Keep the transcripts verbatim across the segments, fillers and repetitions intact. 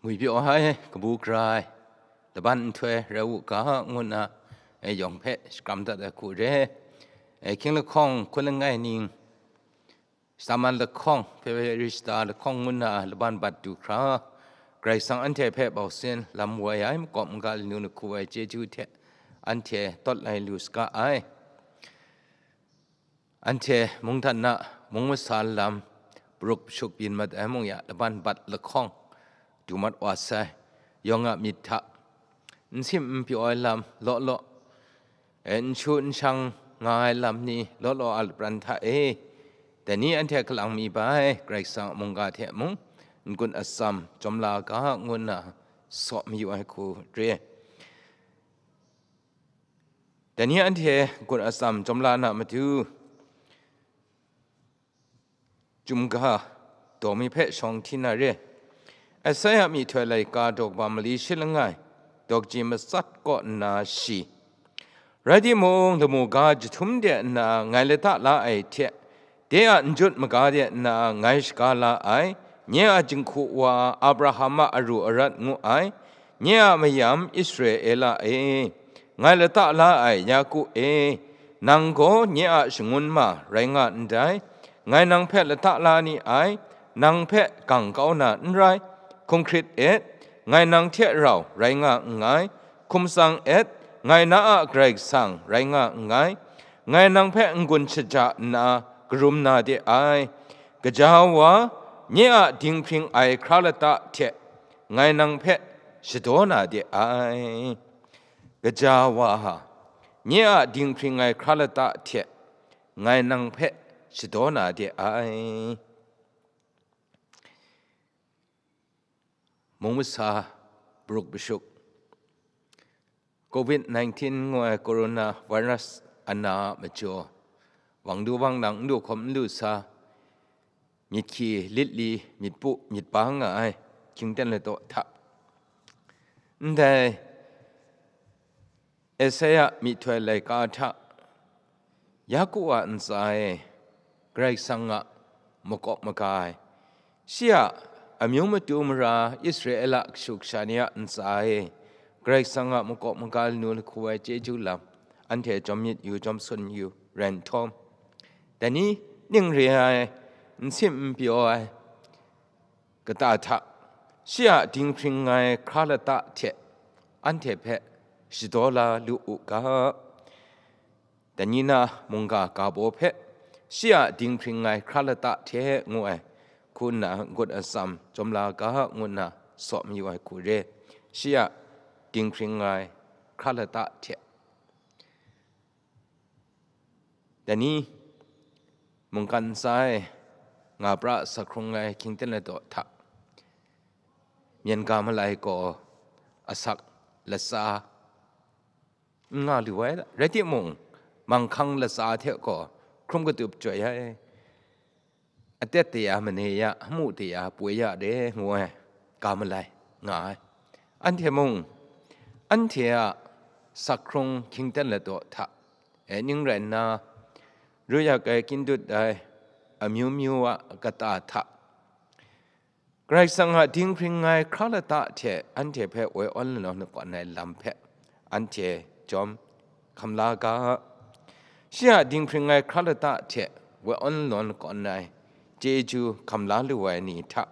Ngwi pyaw ai, kabu gara ai, laban nhtoi rai u ga, ngu nna, e, yawng hpe shakram dat ai hku re. E, hkying lahkawng hkun langai ning, shata man lahkawng, February shata lahkawng ngu nna laban bat du hkra, Karai Kasang anhte hpe bau sin lam woi ai makawp maga lanu lahku ai chyeju hte anhte tawt lai lu saga ai. Anhte mungdan na mung masa lam paruk shuk byin mat ai mung ya, laban bat lahkawng du mat wa sai. Yawng a myit hta n sim n pyaw ai lam law law, e, n shu n shang nga ai lam ni law law a lapran hta e, dai ni anhte kalang mi bai, Karai Kasang a mungga hte mung n-gun atsam jawm la ga, ngu nna saw mayu ai hku re. Dai ni anhte n-gun atsam jawm la na matu, Chyum ga daw mi hpe shawng hti na re. Isaya myihtoi laika daw kaba mali shi langai, daw kaji matsat kaw nna shi, rai timung, lamu ga jahtum de nna ngai lata la ai hte, de a n jut maga de nna ngai shaga la ai, nye a jinghku wa Abraham a aru arat ngu ai, nye a mayam Israela e, ngai lata la ai Yaku e, nang gaw nye a shangun ma rai nga ndai, ngai nang hpe lata la ni ai, nang hpe gang kau na n rai, hkum hkrit et, ngai nang hte rau rai nga nngai, hkum tsang et, ngai na a Karai Kasang rai nga nngai, ngai nang hpe n-gun shaja nna karum na de ai, gaja wa, nye a dinghpring ai hkra lata hte ngai nang hpe shadaw na de ai. Gaja wa ha, nye a dinghpring ai hkra lata hte ngai nang hpe shadaw na de ai. Mung masa paruk pashuk, covid nineteen ngu ai corona virus ana a majaw, wang du wang lang n du hkawm n lu sa, myit hkyi, lit li, myit pu, myit ba nga ai, hkying ten ladaw hta. Ndai Isaya myihtoi laika hta, Yaku a ntsa e, Karai Kasang a makawp maga ai, shi a amyu matu mara Israela kashu kasha ni a ntsa e, Karai Kasang a makawp maga lanu lahku ai chyeju lam, anhte jawm myit yu, jawm sun yu rai nhtawm, dai ni ning re ai, n sim n pyaw ai kata hta, shi a dinghpring ai hkra lata hte anhte hpe shadaw la lu u ga. Dai ni na mungga ga baw hpe, shi a dinghpring ai hkra lata hte ngu ai, hku nna n-gun atsam jawm la ga, ngu nna saw mayu ai hku re. Shi a dinghpring ai hkra lata hte. Dai ni mungkan ntsa e nga pra sa hkrung ai hkying ten ladaw hta, myen ga malai gaw asak latsa n nga lu ai, rai timung, manghkang latsa hte gaw hkrum katup chyoi ai, atet de ya mane ya, amu de ya poi ya de ngu ai ga malai nga ai. Anhte mung, anhte a sakhkrung hkyingten ladaw hta, e ning rai nna, ruyak ai kyindut ai amyu myu a kata hta, Karai Kasang a dinghpring ai hkra lata hte anhte hpe woi awn lanawn lakawn ai lam hpe anhte jawm hkam la ga. Shi a dinghpring ai hkra lata hte woi awn lanawn lakawn ai chyeju hkam la lu ai ni hta,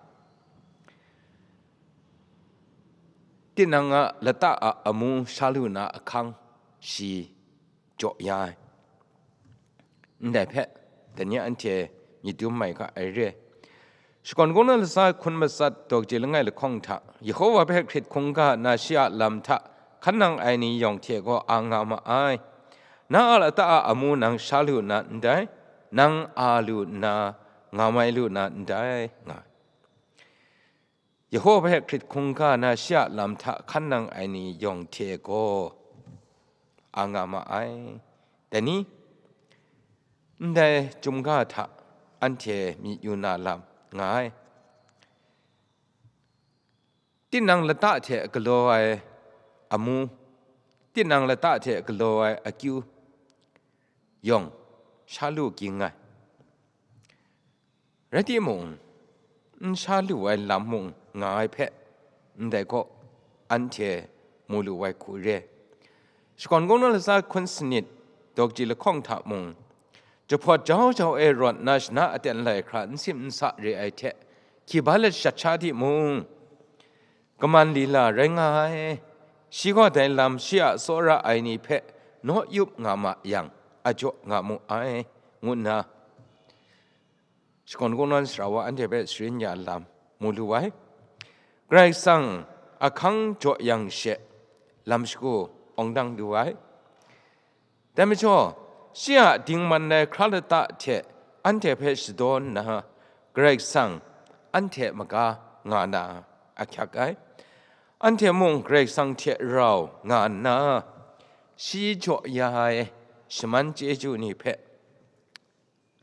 tinang a lata a amu sha lu na ahkang shi jaw ya ai. Ndai hpe, dai ni anhte myit dum mai ga ai re. Shakawn kungdawn latsa hkun matsat daw kaji langai lahkawng hta, Yehova hpe hkrit hkungga na shi a lam hta hkan nang ai ni yawng hte gaw a nga ma ai. Na a lata a amu nang sha lu na ndai, nang a lu nna nga mai lu na ndai, nga ai. Yehova hpe hkrit hkungga na shi a lam hta hkan nang ai ni yawng hte gaw a nga ma ai. Dai ni, ndai chyum ga hta anhte myit yu na lam nga ai. Tinang lata hte galaw ai amu, tinang lata hte galaw ai akyu yawng sha lu ging ai. Rai timung, n sha lu ai lam mung nga ai hpe, ndai kaw anhte mu lu ai hku re. Shakawn Kungdawn latsa hkun sanit dawkaji lahkawng hta mung, jahpawt jau jau e rawt nna shana aten lai hkra n sim n sa re ai hte, hki ba let shat sha timung, kaman lila rai nga ai. Shi gaw dai lam shi a tsawra ai ni hpe naw yup nga ma yang, a jaw nga mu ai, ngu nna Shakawn Kungdawn sara wa anhte hpe sharin ya lam mu lu ai. Karai Kasang ahkang jaw yang she lam shagu awng dang lu ai. Dai majaw, shi a dingman ai hkra lata hte anhte hpe shadaw nna, Karai Kasang anhte maga nga na ahkyak ai. Anhte mung Karai Kasang hte rau nga nna, shi jaw ya ai shaman chyeju ni hpe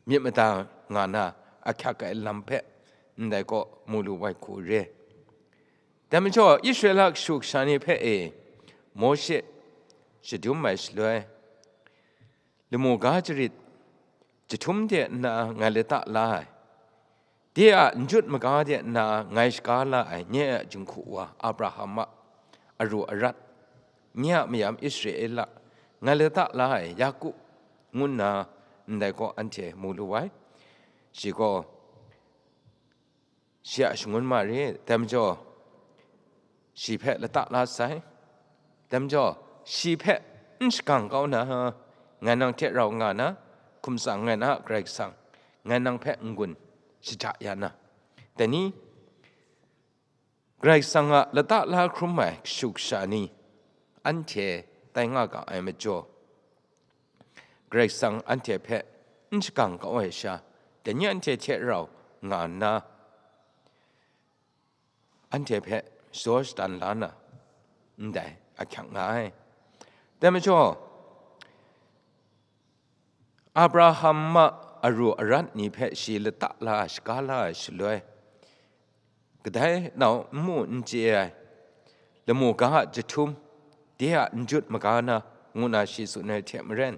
myit mada nga na ahkyak ai lam hpe ndai kaw mu lu ai hku re. Dai majaw, Israela kashu kasha ni hpe e Mawshe shadum ai shaloi, lamu ga jarit jahtum de nna ngai lata la ai, de a n jut maga de nna ngai shaga la ai nye a jinghku wa Abraham a aru arat, nye a mayam Israela, ngai lata la ai Yaku, ngu nna ndai kaw anhte mu lu ai. Shi gaw, shi a shangun ma re, dai majaw, shi hpe lata la sai. Dai majaw, shi hpe n shagang kau na, ngai nang hte rau nga na, hkum tsang ngai na Karai Kasang, ngai nang hpe n-gun shaja ya na. Dai ni, Karai Kasang a lata la hkrum ai kashu kasha ni, anhte tai nga ga ai majaw, Karai Kasang anhte hpe n shagang kau ai sha, dai ni anhte hte rau nga nna, anhte hpe shaw shadan la na ndai ahkyak nga ai. Dai majaw, Abraham a aru arat ni hpe shi lata la ai, shaga la ai shaloi, kadai nau n mu n chye ai, lamu ga a jahtum, de a n jut maga na, ngu na shi tsun ai hte maren,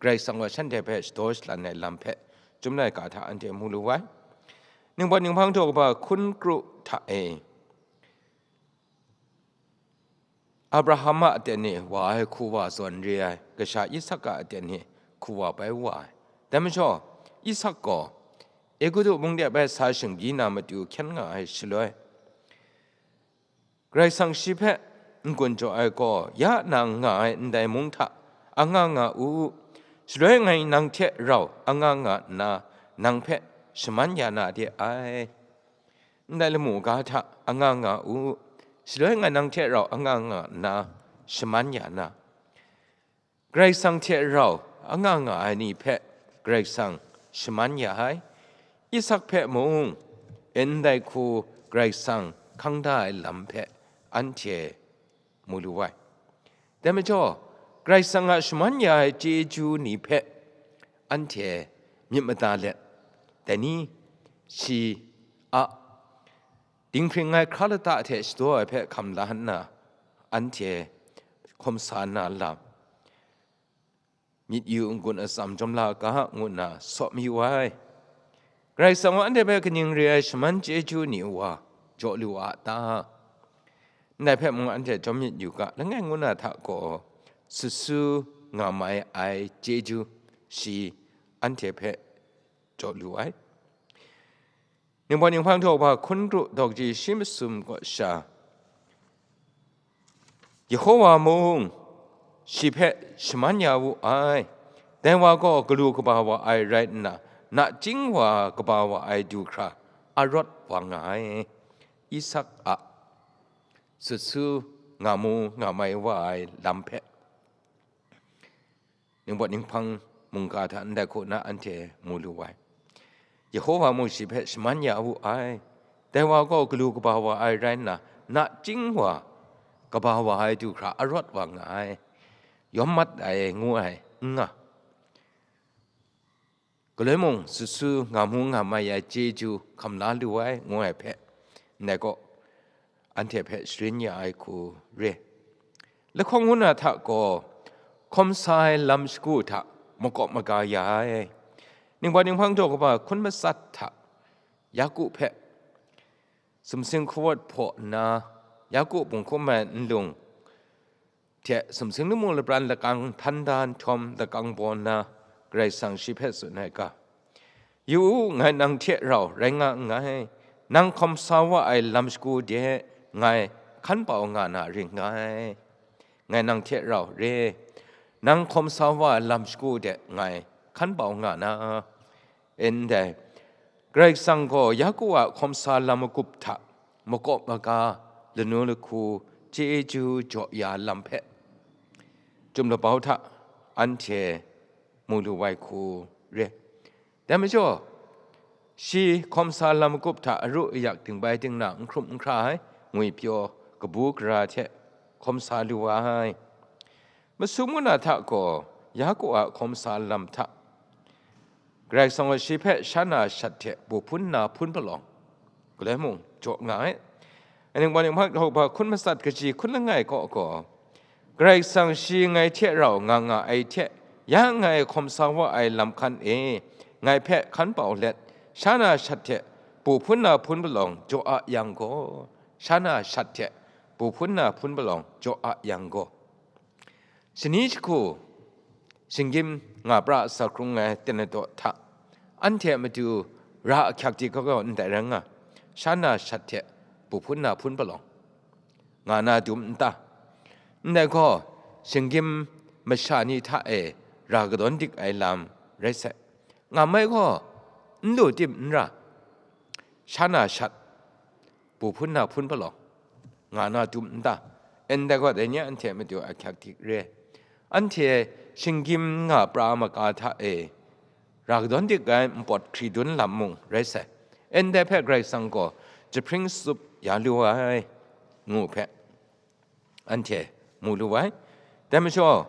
Karai Kasang gaw shanhte hpe shadaw shalan ai lam hpe Chyum laika hta anhte mu lu ai. Ningpawt ninghpang jaw kaba hkun kru hta e, Abraham a aten e wa ai hku wa zawn re ai kasha Isak a aten e hku wa bai wa ai. Dai majaw, Isak gaw Egutu mung de bai sa shinggyim na matu hkyen nga ai shaloi, Karai Kasang shi hpe n-gun jaw ai gaw, ya nang nga ai ndai mung hta anga nga u, shaloi ngai nang hte rau anga nga nna, nang hpe shaman ya na de ai. Ndai lamu ga hta anga nga u, shaloi ngai nang hte rau anga nga nna, shaman ya na. Karai Kasang hte rau anga nga ai ni hpe Karai Kasang shaman ya ai. Isak hpe mung, ndai hku Karai Kasang hkang da ai lam hpe anhte mu lu ai. Dai majaw, Karai Kasang a shaman ya ai chyeju ni hpe anhte myit mada let, dai ni shi a dinghpring ai hkra lata hte shadaw ai hpe hkam la nna, anhte hkawm sa na lam, myit yu n-gun atsam jawm la ga, ngu nna saw mayu ai. Karai Kasang gaw anhte hpe kaning re ai shaman chyeju ni wa jaw lu a ta? Ndai hpe mung anhte jawm myit yu ga, langai ngu na hta gaw sut su nga mai ai chyeju shi anhte hpe jaw lu ai. Ningpawt ninghpang jaw wa hkun kru dawkaji shi masum kaw sha, Yehowa mung shi hpe shaman ya wu ai. Dai wa gaw galu kaba wa ai rai nna, nachying wa kaba wa ai du hkra a rawt wa nga ai. Isak a sut su nga mu nga mai wa ai lam hpe ningpawt ninghpang mungga hta ndai hku na anhte mu lu ai. Yehowa mung shi hpe shaman ya wu ai. Dai wa gaw galu kaba wa ai rai nna, nachying wa kaba wa ai du hkra a rawt wa nga ai. Yawm mat ai ngu ai, n nga. Galoi mung sut su nga mu nga mai ai chyeju hkam la lu ai, ngu ai hpe, ndai kaw, anhte hpe sharin ya ai hku re. Lahkawng ngu na hta gaw, hkawm sa ai lam shagu hta makawp maga ya ai. Ningpawt ninghpang jaw kaba hkun matsat hta, Yaku hpe sumsing hkawawt hpaw nna, Yaku bung hkum ai nlung hte sumsing lamu lapran lakang htan da nhtawm, lakang baw nna, Karai Kasang shi hpe tsun ai ga, Yu u, ngai nang hte rau rai nga nngai, nang hkawm sa wa ai lam shagu de ngai hkan pau nga na ring ngai. Ngai nang hte rau re, nang hkawm sa wa ai lam shagu de ngai hkan pau nga na. Ndai, Karai Kasang gaw Yaku a hkawm sa lam magup hta makawp maga, lanu lahku, chyeju jaw ya lam hpe, Chyum labau hta anhte mu lu ai hku re. Dai majaw, shi hkawm sa lam magup hta aru ayak dingbai dingna, n hkrum n hkra ai, ngwipyaw, kabu gara hte hkawm sa lu ai. Masum muna hta gaw, Yaku a hkawm sa lam hta, Karai Kasang gaw shi hpe sha na shat hte bu hpun na hpun palawng, galoi mung jaw nga ai. Aning bawng ninghpang daw ba hkun matsat kaji hkun langai kaw gaw, Karai Kasang shi ngai hte rau nga nga ai hte, ya ngai hkawm sa wa ai lam hkan e, ngai hpe hkan pau let, sha na shat hte bu hpun na hpun palawng jaw a yang gaw, sha na shat hte bu hpun na hpun palawng jaw a yang gaw, shani jahku, shinggyim nga pra sa hkrung ai Tinato hta, anhte a matu ra ahkyak di gaw ndai rai nga, sha na shat hte bu hpun na hpun palawng nga na dum n ta? Ndai gaw, shinggyim masha ni hta e ra kadawn dik ai lam rai sai. Ngam ai gaw, n lu tim n ra, sha na shat, bu hpun na hpun palawng nga na dum n ta? Ndai gaw, dai ni anhte a matu ahkyak dik re. Anhte shinggyim nga pra maga hta e ra kadawn dik ai npawt hkri dun lam mung rai sai. Ndai hpe Karai Kasang gaw jahpring tsup ya lu ai, ngu hpe anhte mu lu ai. Dai majaw,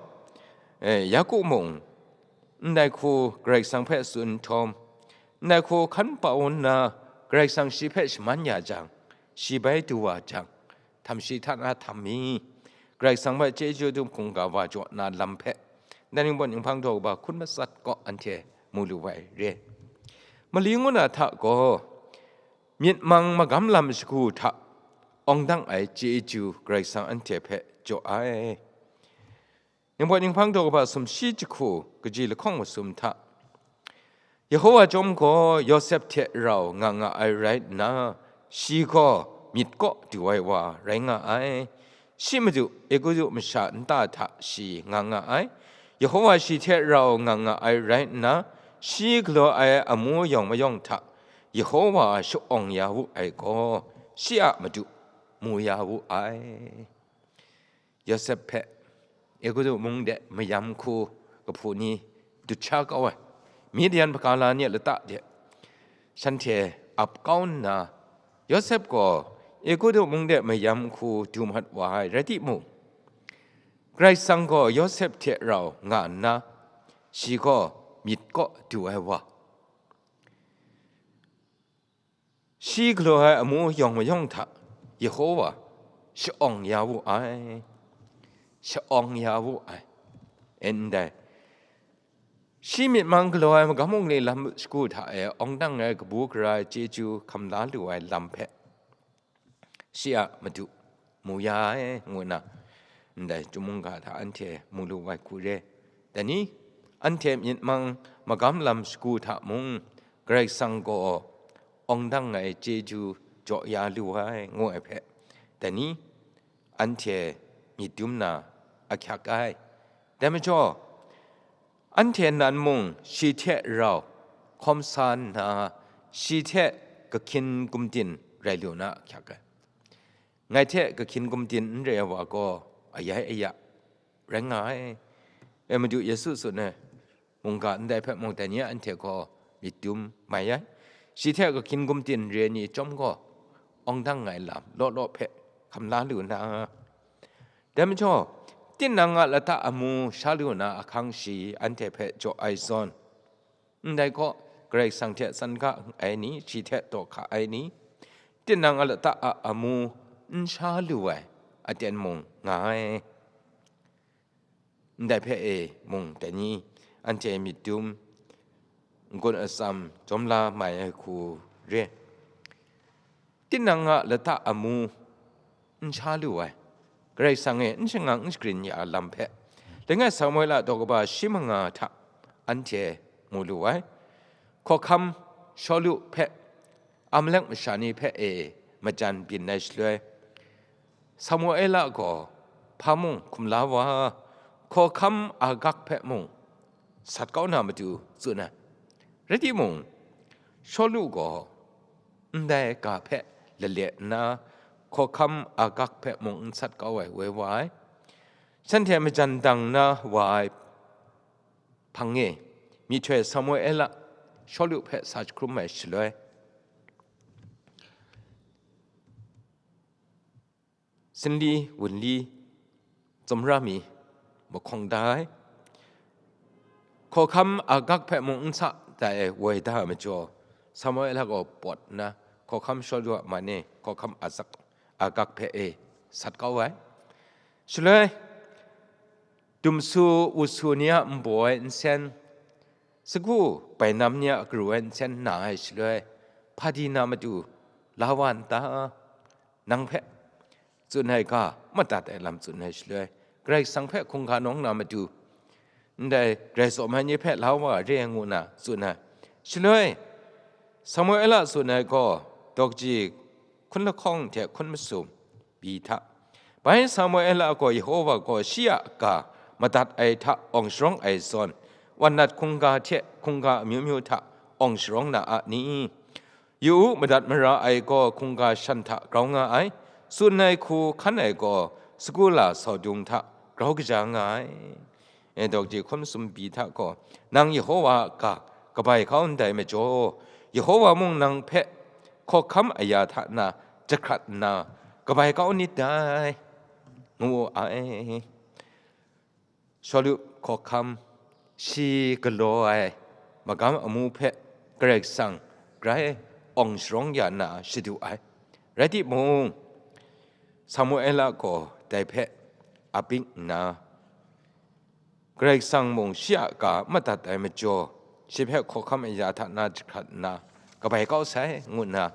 eh, Yaku mung ndai hku Karai Kasang hpe tsun nhtawm, ndai hku hkan pau nna Karai Kasang shi hpe shaman ya jang, shi bai du wa jang, htam shi hta na htam mi, Karai Kasang hpe chyeju dum hkungga wa jaw na lam hpe, dai ning bawng ninghpang daw ba hkun matsat kaw anhte mu lu ai re. Mali ngu na hta gaw, myit mang magam lam shagu hta awng dang ai chyeju Karai Kasang anhte hpe jaw ai. Ning bawng ninghpang daw kaba sumshi jahku kaji lahkawng masum hta, Yehowa chyawm gaw Yawsep hte rau nga nga ai rai nna, shi gaw myit kaw du ai wa rai nga ai. Shi madu Egutu masha nta hta shi nga nga ai. Yehowa shi hte rau nga nga ai rai nna, shi galaw ai amu yawng mayawng hta Yehowa sha-awng ya wu ai gaw, shi a madu mu ya wu ai. Yawsep hpe Egutu mung de mayam hku kahpu ni dut sha kau ai, Midian hpakala ni a lata de shanhte ap kau nna, Yawsep gaw Egutu mung de mayam hku du mat wa ai, rai timung, Karai Kasang gaw Yawsep hte rau nga nna, shi gaw myit kaw du ai wa, shi galaw ai amu yawng mayawng hta Yehowa sha-awng ya wu ai, sha-awng ya wu ai. Ndai, shi myit mang galaw ai magam bungli lam shagu hta e awng dang ai kabu gara ai chyeju hkam la lu ai lam hpe, shi a madu mu ya ai, ngu nna, ndai chyum mungga hta anhte mu lu ai hku re. Dai ni, anhte myit mang magam lam shagu hta mung, Karai Kasang gaw awng dang ai chyeju jaw ya lu ai, ngu ai hpe, dai ni, anhte myit dum na ahkyak ai. Dai majaw, anhte nan mung shi hte rau hkawm sa nna, shi hte kahkyin gumdin rai lu na ahkyak ai. Ngai hte kahkyin gumdin n re ai wa gaw ayai aya rai nga ai. E, Madu Yesu tsun ai mungga ndai hpe mung, dai ni a anhte gaw myit dum mai ai. Shi hte kahkyin gumdin re ni chyawm gaw, awng dang ai lam law law hpe hkam la lu na, dai majaw, tinang a lata amu sha lu na ahkang shi anhte hpe jaw ai zawn, ndai gaw, Karai Kasang hte tsan ga ai ni, shi hte daw hka ai ni, tinang a lata a amu n sha lu ai aten mung nga ai. Ndai hpe e mung, dai ni, anhte myit dum, n-gun atsam jawm la mai ai hku re. Tinang a lata amu n sha lu ai, Karai Kasang e n shangang n shagrin ya ai lam hpe, langai Samuela daw kaba shi manga hta anhte mu lu ai. Hkawhkam Shawlu hpe Amalek masha ni hpe e majan byin ai shaloi, Samuela gaw hpa mung hkum la wa, hkawhkam Agag hpe mung sat kau na matu tsun ai. Rai timung, Shawlu gaw ndai ga hpe lale nna, hkawhkam Agag hpe mung n sat kau ai woi wa ai. Shanhte majan dang na wa ai hpang e, myihtoi Samuela Shawlu hpe sa jahkrum ai shaloi, sinli wunli tsawmra mi mahkawng da ai. Hkawhkam Agag hpe mung n sa dai woi da ai majaw, Samuela gaw pawt nna, hkawhkam Shawlu a man e hkawhkam Azak, Agag hpe e sat kau ai. Shaloi, dumsu wusu ni a nbaw ai nsen, sagu bainam ni a garu ai nsen na ai shaloi, hpa di na matu la wa n ta? Nang hpe tsun ai ga madat ai lam tsun ai shaloi, Karai Kasang hpe hkungga nawng na matu, ndai Karai tsawm ai ni hpe la wa re ai ngu na tsun ai. Shaloi, Samuela tsun ai gaw, dawkaji hkun lahkawng hte hkun masum pyi hta. Bai Samuela gaw Yehova gaw shi a ga madat ai hta awng sharawng ai zawn, wan nat hkungga hte hkungga amyu myu hta awng sharawng na a ni? Yu u, madat mara ai gaw hkungga shan hta grau nga ai, tsun ai hku hkan ai gaw sagu la saudung hta grau kaja nga ai. E, dawkaji hkun masum pyi hta gaw, nang Yehova a ga kabai kau ndai majaw, Yehova mung nang hpe hkawhkam aya hta na jahkrat nna kabai kau nit dai, ngu wu ai. Shawlu hkawhkam, shi galaw ai magam amu hpe Karai Kasang grai awng sharawng ya na shadu ai. Rai timung, Samuela gaw dai hpe abik nna, Karai Kasang mung shi a ga madat ai majaw, shi hpe hkawhkam aya hta na jahkrat nna kabai kau sai, ngu nna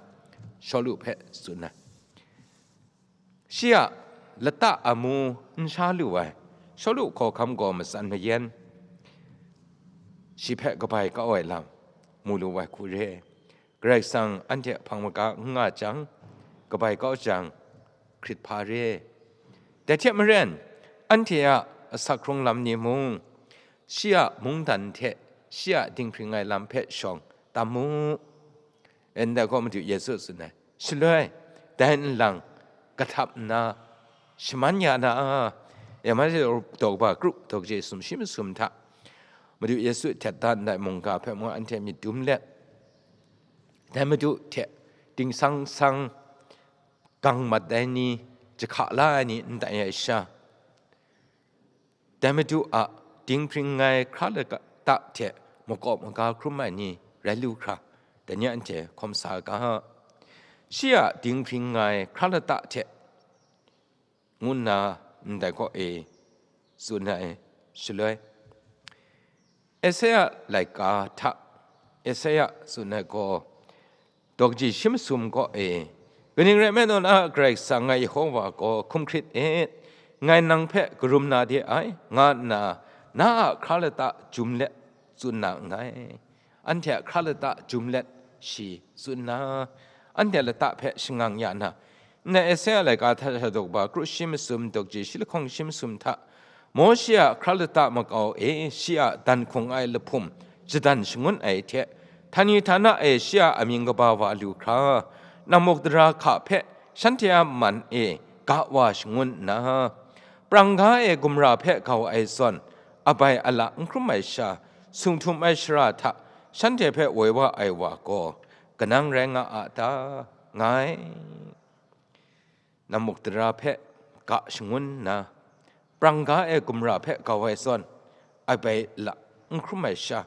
Shawlu hpe tsun ai. Shi a lata amu n sha lu ai Shawlu hkawhkam gaw matsan mayan, shi hpe kabai kau ai lam mu lu ai hku re. Karai Kasang anhte hpang maga n nga jang, kabai kau jang, hkrit hpa re. Dai hte maren, anhte a asak hkrung lam ni mung, shi a mungdan hte shi a dinghpring ai lam hpe shawng tam mu. Ndai gaw Madu Yesu tsun ai. Shaloi, dai nlang kahtap nna shaman ya na, e, Mate daw kaba kru, daw kaji sumshi masum hta, Madu Yesu htet da ndai mungga hpe mung anhte myit dum let, dai Madu hte dingsang sang gang mat ai ni, jahka la ai ni n tai ai sha, dai Madu a dinghpring ngai hkra lata hte makawp maga hkrum ai ni rai lu hkra, dai ni anhte hkawm sa ga. Shi a dinghpring ngai hkra lata hte ngu nna ndai kaw e tsun ai shaloi, Esaia laika hta, Esaia tsun ai gaw, daw kaji shi masum kaw e, kaning rai nme law, na a Karai Kasang ngai Yehova gaw hkum hkrit et, ngai nang hpe karum na de ai, nga nna na a hkra lata jum let tsun na nngai. Anhte a hkra lata jum let shi tsun nna, anhte lata hpe shangang ya na, nna Esaia laika hta sha daw kaba kru shi masum, daw kaji shi lahkawng shi masum hta, Mawshe a hkra lata makau e shi a dan hkung ai lahpum shadan shangun ai hte, htani htana e shi a amying kaba wa lu hkra, namuk dara hka hpe shanhte a man e ga wa shangun nna, prang ga e gumra hpe kau ai zawn, abai ala n hkrum ai sha, sung htum ai shara hta shanhte hpe woi wa ai wa gaw, kanang rai nga a ta? Nga ai. Namuk dara hpe ga shangun nna, prang ga e gumra hpe kau ai zawn, abai ala n hkrum ai sha,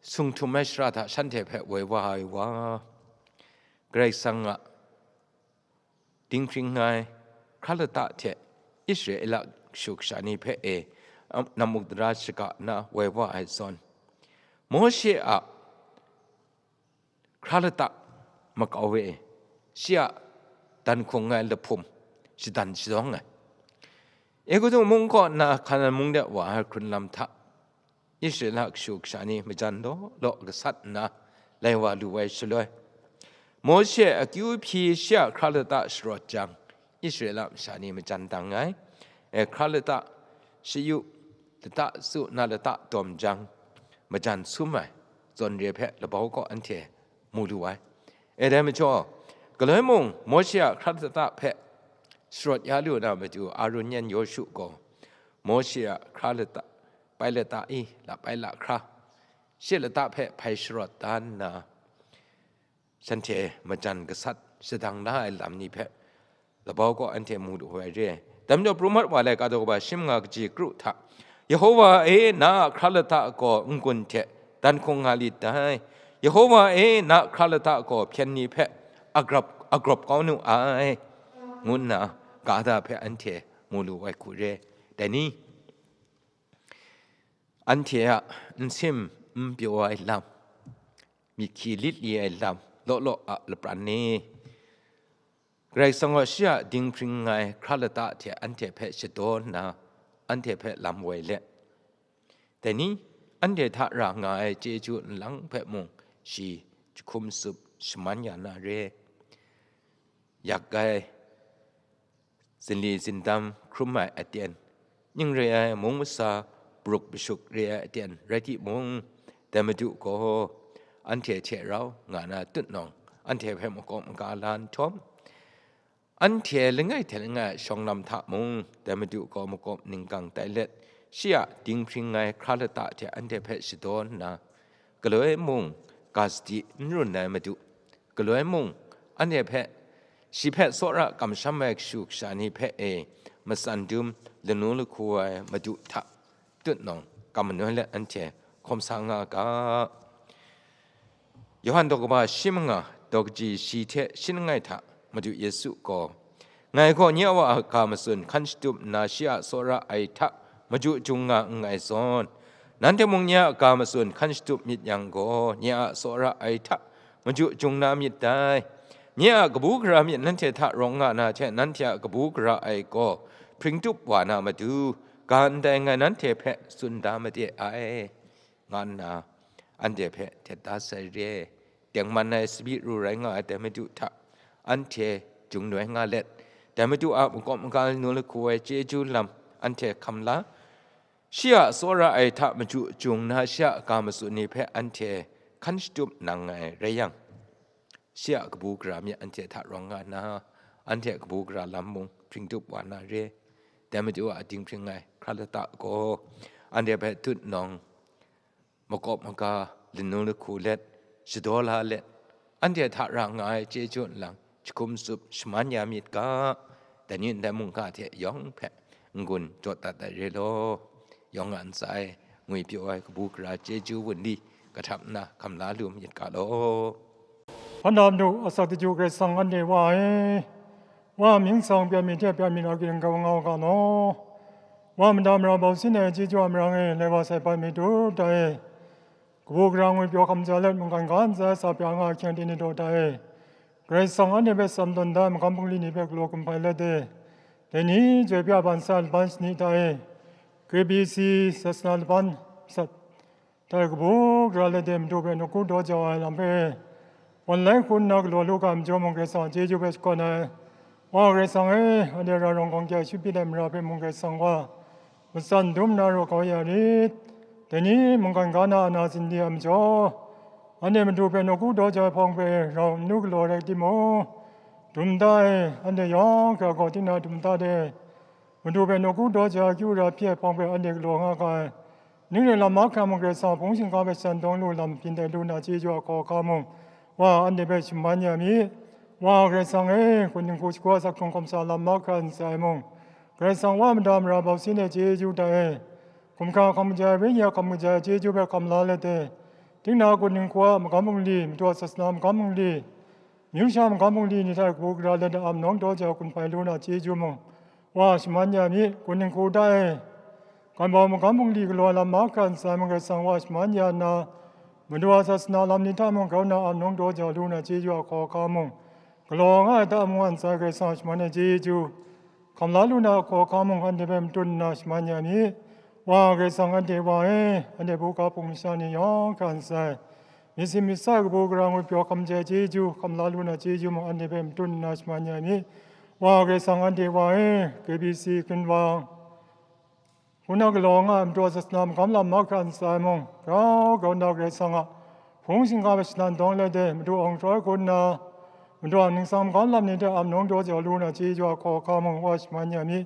sung htum ai shara hta shanhte hpe woi wa ai wa, Karai Kasang a dinghpring ngai hkra lata hte Israela kashu kasha ni hpe e, namuk dara shaga nna woi wa ai zawn, Mawshe a hkra lata makau e, shi a dan hkung ai lahpum shadan shadawng ai. Egutu mung kaw nna Hkanan mung de wa ai hkrunlam hta, Israela kashu kasha ni majan law law gasat nna lai wa lu ai shaloi, Mawshe a akyu hpyi shi a hkra lata sharawt jang, Israela masha ni majan dang ai. E, hkra lata shayu lata su na lata dawm jang, majan sum ai zawn re hpe labau kaw anhte mu lu ai. E, dai majaw, galoi mung Mawshe a hkra lata hpe sharawt ya lu na matu Arun yan Yawshu gaw, Mawshe a hkra lata, pai lata i, la pai la hkra, shi lata hpe hpai sharawt da nna, shanhte majan gasat shadang la ai lam ni hpe labau kaw anhte mu lu ai re. Dai majaw, Pru Mat wa laika daw kaba shi manga kaji kru hta, "Yehova e, na a hkra lata gaw n-gun hte dan hkung nga lit dai. Yehova e, na a hkra lata gaw hpyen ni hpe a grap, a grawp kau nu ai," ngu nna ga da hpe anhte mu lu ai hku re. Dai ni? Anhte a nsim n pyaw ai lam, myit hkyi lit li ai lam, law law a lapran ni, Karai Kasang gaw shi a dinghpring ai hkra lata hte anhte hpe shadaw nna, anhte hpe lam woi let, dai ni, anhte hta ra nga ai chyeju nlang hpe mung shi jahkum tsup shaman ya na re. Yak ai, zinli zindam hkrum ai aten, ning re ai mung masa, paruk pashuk re ai aten rai timung, dai Madu gaw anhte hte rau nga na tutnawng, anhte hpe makawp maga la nhtawm, anhte langai hte langai a shawng lam hta mung, dai Madu gaw makawp ningkang tai let, shi a dinghpring ai hkra lata hte anhte hpe shadaw nna, galoi mung ga sadi n run ai Madu, galoi mung anhte hpe, shi hpe tsawra kamsham ai kashu kasha ni hpe e matsan dum lanu lahku ai Madu hta tutnawng kam manoi let anhte hkawm sa nga ga. Yawhan daw kaba shi manga daw kaji shi hte shi langai hta Madu Yesu gaw, "Ngai gaw nye a Wa a ga matsun hkan shatup nna shi a tsawra ai hta maju jung nga nngai zawn, nanhte mung nye a ga matsun hkan shatup myit yang gaw, nye a tsawra ai hta maju jung na myit dai. Nye a kabu gara myit nanhte hta rawng nga na hte, nanhte a kabu gara ai gaw hpring tup wa na matu, ga ndai ngai nanhte hpe tsun da made ai," nga nna anhte hpe htet da sai re. Tengman ai sabi ru rai nga ai dai Madu hta anhte jung noi nga let, dai Madu a makawp maga lanu lahku ai chyeju lam anhte hkam la, shi a tsawra ai hta maju jung na shi a ga matsun ni hpe anhte hkan shatup nang ai rai yang, shi a kabu gara myit anhte hta rawng nga nna, anhte a kabu gara lam mung hpring tup wa na re. Dai Madu a dinghpring ai hkra lata gaw anhte hpe tutnawng, makawp maga, lanu lahku let, shadaw la let, anhte hta ra nga ai chyeju nlang jahkum tsup shaman ya myit ga, dai ni ndai mungga hte yawng hpe n-gun jaw dat ai re law, yawng a ntsa e ngwi pyaw ai kabu gara chyeju wunli kahtap nna hkam la lu myit ga law. Hpan na madu, asak daju Karai Kasang anhte Wa e, Wa a mying tsang pyan myit hte pyan myit a kaning grau nga u ga law. Wa a mada mara bau sin ai chyeju a marang e, lai wa sai hpai myit u ta e. Kabu gara ngwi pyaw hkam ja let, mungkan ga ntsa sa pya nga ahkying aten ni daw ta e. Karai Kasang anhte hpe tsam tawn da ai magam bungli ni hpe galaw hkum hpai let e. Dai ni chyoi pya ban sa ai laban shani hta e, K B C sasana laban sat, dai kabu gara let e Madu hpe nawku daw jau ai lam hpe, online hku nna galaw lu ga ai majaw mung, Karai Kasang a chyeju hpe shakawn ai. Wa Karai Kasang e, anhte ra rawng gawng kya shut byin ai mara hpe mung, Karai Kasang wa matsan dum nna raw kau ya rit. Dai ni mungkan ga na a na zinli ai majaw, anhte Madu hpe nawku daw jau ai hpawng hpe rau n lu galaw rai timung, dum da e, anhte yawng hkra gaw, tinang a dum da de, Madu hpe nawku daw ja akyu ara hpyi ai hpawng hpe anhte galaw nga ga ai. Ning rai lam mahkra mung, Karai Kasang a hpung shingkang hpe san dawng lu lam byin tai lu na chyeju a hkaw hka mung, Wa anhte hpe shaman ya mi. Wa Karai Kasang e, kun dinghku shagu a asak hkrung hkawm sa lam mahkra ntsa e mung, Karai Kasang Wa mada mara bau sin ai chyeju hta e, hkumhkra hkam kaja ai, wenyi a hkam kaja ai chyeju hpe hkam la let e, tinang a kun dinghku a magam bungli, Madu a sasana magam bungli, amyu sha magam bungli ni hta e kabu gara let a ap nawng daw ja ai hkun hpai lu na chyeju mung, Wa shaman ya mi. Kun dinghku hta e, kan bau magam bungli galaw ai lam mahkra ntsa e mung, Karai Kasang Wa shaman ya nna, Madu a sasana lam ni hta mung grau nna ap nawng daw ja lu na chyeju a hkaw hka mung, Galaw nga ai ta mung ntsa Karai Kasang shaman ai chyeju, hkam la lu na hkawhkam mung anhte hpe matut nna shaman ya mi. Wa Karai Kasang anhte Wa e, anhte buga hpung masha ni yawng hkra ntsa ai, myit sin myit sa kabu gara ngwi pyaw hkam jai chyeju, hkam la lu na chyeju mung anhte hpe matut nna shaman ya mi. Wa Karai Kasang anhte Wa e, K B C Hkinwang, hpuna galaw nga ai Madu a sasana magam lam mahkra ntsa ai mung, grau grau nna Karai Kasang a hpung shingkang hpe shadan dawng let e, Madu awng hkrai hku nna, Madu a ningsang magam lam ni hte ap nawng daw jau lu na chyeju a hkawhkam mung wa shaman ya mi.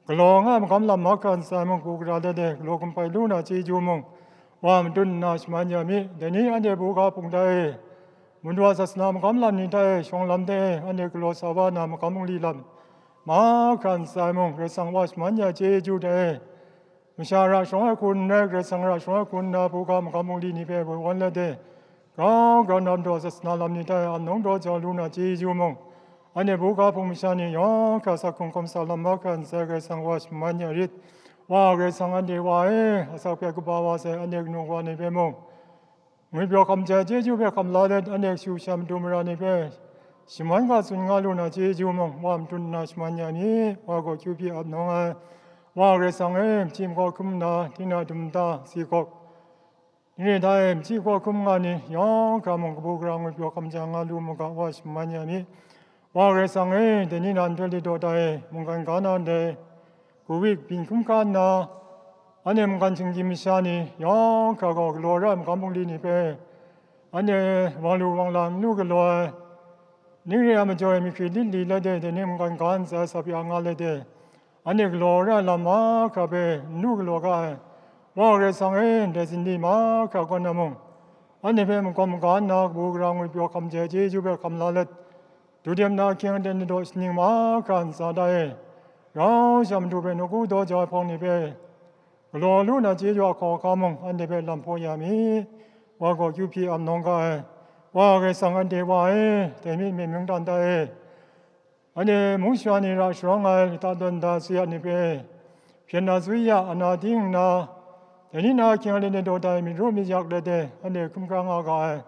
Galaw nga ai magam lam mahkra ntsa ai mung, kabu gara let e, galaw gun hpai lu na chyeju mung, wa matut nna shaman ya mi. Dai ni anhte buga hpung hta e, Madu a sasana magam lam ni hta e, shawng lam hta e, anhte galaw sa wa na magam bungli lam mahkra ntsa ai mung, Karai Kasang wa shaman ya chyeju hta e, masha ra sharawng ai hku n rai, Karai Kasang ra sharawng ai hku nna, buga magam bungli ni hpe woi wan let e, grau grau nna Madu a sasana lam ni hta e ap nawng daw jau lu na chyeju mung, anhte buga hpung masha ni yawng hkra asak hkrung hkawm sa lam mahkra ntsa ai Karai Kasang wa shaman ya rit. Wa Karai Kasang anhte Wa e, asak hpe kaba wa sai anhte kanu kawa ni hpe mung, ngwi pyaw hkam jai chyeju hpe hkam la let, anhte kashu kasha matu mara ni hpe shaman ga tsun nga lu na chyeju mung, wa matut nna shaman ya mi. Wa gaw kyu hpyi ap nawng ai, Wa Karai Kasang e, machyi makaw hkrum nna, tinang dum nta, si hkawk, ningre hta e, machyi hkaw hkrum nga ni yawng hkra mung, kabu gara ngwi pyaw hkam ja nga lu mu ga, wa shaman ya mi. Wa Karai Kasang e, dai ni na ndai ladaw hta e, mungkan ga na ndai, Covid byin hkrum hkra nna, anhte mungkan shinggyim masha ni yawng hkra gaw galaw ra ai magam bungli ni hpe, anhte wang lu wang la n lu galaw ai, ning re ai majaw e myi hkri lit li let e, dai ni mungkan ga ntsa ai sa pya nga let e, anhte galaw ra ai lam mahkra hpe n lu galaw ga ai, Wa Karai Kasang e, ndai zin ni mahkra kaw na mung, anhte hpe makawm maga nna, kabu gara ngwi pyaw hkam jai chyeju hpe hkam la let, dudem na ahkying aten ladaw shaning mahkra ntsa hta e, rau sha Madu hpe nawku daw jau ai hpawng ni hpe galaw lu na chyeju a hkawhkam mung, anhte hpe lam hpaw ya mi. Wa gaw kyu hpyi ap nawng ga ai, Wa Karai Kasang anhte Wa e, dai mi myen mungdan hta e, anhte mung shawa ni ra sharawng ai lata dawn da suyat ni hpe, hpyen na zui ya, ana ting nna, dai ni na ahkying a ladaw hta e myit ru myit yak let e, anhte hkrum hkra nga ga ai,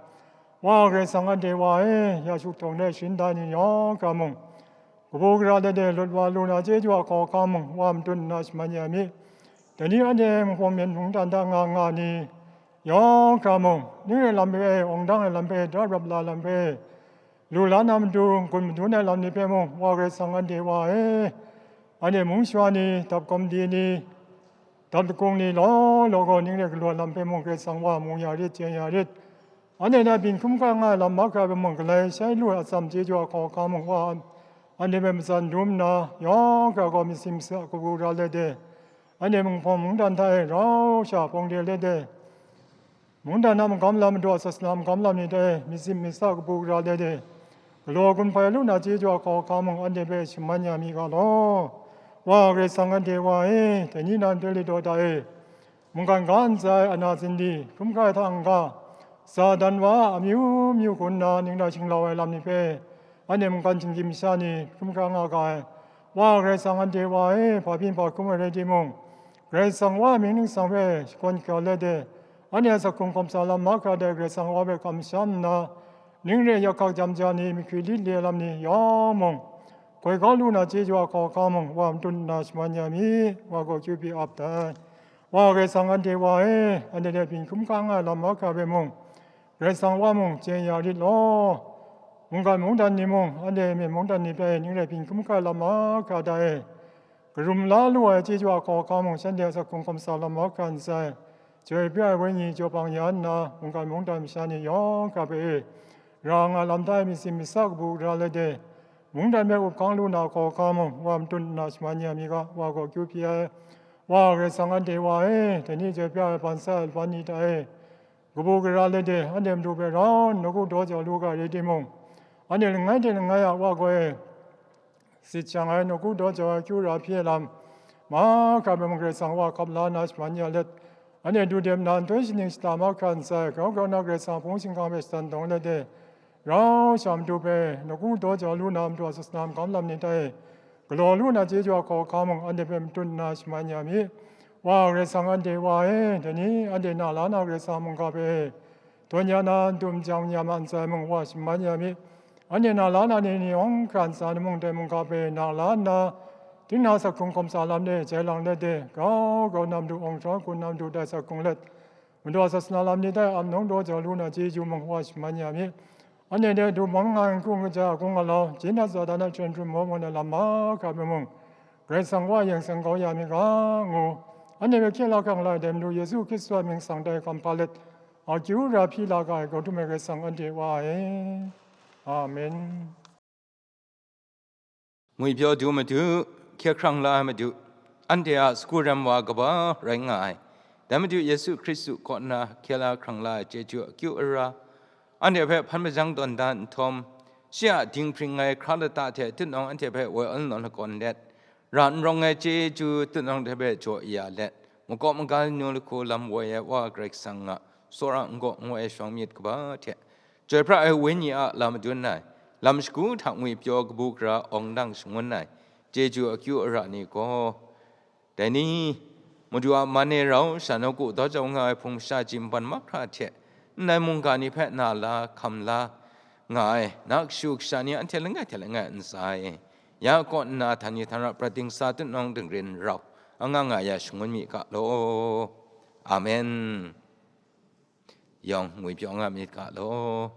Wa Karai Kasang anhte Wa e, ya shuk htawng de sharin da ni yawng hkra mung, kabu gara let e lut wa lu na chyeju a hkawhkam mung, wa matut nna shaman ya mi. Dai ni anhte Mungpawng myen mungdan hta nga nga ni yawng hkra mung, ning re lam hpe e, awng dang ai lam hpe e, da rap la lam hpe e, lu la na matu n-gun madun ai lam ni hpe mung, Wa Karai Kasang anhte Wa e, anhte mung shawa ni, dap kawmdi ni, dap lakung ni law law gaw, ning re galaw lam hpe mung Karai Kasang Wa mu ya rit, chye ya rit. Anhte na byin hkrum hkra nga ai lam mahkra hpe mung, galai shai lu ai atsam chyeju a hkawhkam mung, Wa anhte hpe matsan dum nna, yawng hkra gaw myit sin myit sa kabu gara let e, anhte Mungpawng mungdan hta e rau sha hpawng de let e, mungdan a magam lam, Madu a sasana magam lam ni hta e myit sin myit sa kabu gara let e, galaw gun hpai lu na chyeju a hkawhkam mung, anhte hpe shaman ya mi ga law. Wa Karai Kasang anhte Wa e, dai ni na ndai ladaw hta e, mungkan ga ntsa ai ana zin di hkrum hkra ai hta n-ga, Satan wa a amyu myu hku nna ning ra shinglau ai lam ni hpe, anhte mungkan shinggyim masha ni hkrum hkra nga ga ai, Wa Karai Kasang anhte Wa e, hpa byin hpa hkrum ai rai timung, Karai Kasang Wa mying ningsang hpe shakawn shakau let e, anhte a asak hkrung hkawm sa lam mahkra hta e Karai Kasang Wa hpe kamsham nna, ning re yak hkak jam ja ni, myi hkri lit li ai lam ni yawng mung, goi kau lu na chyeju a hkawhkam mung, Wa matut nna shaman ya mi. Wa gaw kyu hpyi ap dai. Wa Karai Kasang anhte Wa e, anhte hte byin hkrum hkra nga ai lam mahkra hpe mung, Karai Kasang Wa mung chye ya rit law. Mungkan mungdan ni mung, anhte myen mungdan ni hpe ning rai byin hkrum hkra ai lam mahkra hta e, karum la lu ai chyeju a hkawhkam mung, shanhte a asak hkrung hkawm sa lam mahkra ntsa ai, joi pra ai wenyi jaw bang ya nna, mungkan mungdan masha ni yawng hkra hpe e, ra nga lam hta e myit sin myit sa kabu gara let e, mungdan hpe up hkang lu na hkawhkam mung, Wa matut nna shaman ya mi ga, Wa gaw kyu hpyi ai. Wa Karai Kasang anhte Wa e, dai ni joi pra ai ban sa ai laban ni hta e, kabu gara let e, anhte Madu hpe rau nna nawku daw jau lu ga rai timung, anhte langai hte langai a Wa gaw e, sit shang ai, nawku daw jau ai, akyu ra hpyi ai lam mahkra hpe mung Karai Kasang Wa hkap la na shaman ya let, anhte dudem na nhtoi shaning shata mahkra ntsa ai, grau grau na Karai Kasang hpung shingkang hpe shadan dawng let e, rau sha Madu hpe nawku daw jau lu na, Madu a sasana magam lam ni hta e galaw lu na chyeju a hkawhkam mung, anhte hpe matut nna shaman ya mi. Wa Karai Kasang anhte Wa e, dai ni anhte na la na Karai Kasang mungga hpe e, dawn ya na, n dum jang ya ma ntsa ai mung, Wa shaman ya mi. Anhte na la na ni ni yawng hkra ntsa ni mung dai mungga hpe na la nna, dingna sak hkrung hkawm sa lam de jai lang let de, grau grau na Madu awng htaw hku na Madu dai sak hkrung let, Madu a sasana lam ni dai ap nawng daw jau lu na chyeju mung wa shaman ya mi. Anhte de du mawng nga n hkung kaja hkung nga lau, jin na za da na hkyen hkrun maw maw na lam mahkra hpe mung, Karai Kasang wa yeng seng kau ya mi ga, ngu. Anhte hpe hkye la hkrang la ai dai Madu Yesu Hkristu a mying sang dai hkam hpa let, akyu ra hpyi la ga ai grau htum ai Karai Kasang anhte wa ai. Amen. Ngwipyaw du Madu, hkye hkrang la ai Madu, anhte a sagu rem wa kaba rai nga ai. Dai Madu Yesu Hkristu kaw nna hkye la hkrang la ai chyeju akyu ara, anhte hpe hpan majang tawn da nhtawm, shi a dinghpring ai hkra lata hte tutnawng anhte hpe woi awn nawn lakawn let, ra n rawng ai chyeju tutnawng hte hpe jaw ya let, makawp maga nu lahku lam woi ai Wa Karai Kasang a tsawra n-gaw n-goi ai shawng myit kaba hte, Chyoi pra ai Wenyi a lam madun ai, lam shagu hta ngwipyaw kabu gara awng dang shangun ai, chyeju akyu ara ni gaw, dai ni, Madu a man e rau sha nawku daw jau nga ai hpung masha jimban mahkra hte, ndai mungga ni hpe na la, hkam la nga ai, na kashu kasha ni anhte langai hte langai n tsa ai. Ya kaw nna htan ni htan ra prat dingsa tutnawng dingrin rau, anga nga ya shangun mi ga law. Amen. Yawng ngwipyaw nga myit ga law.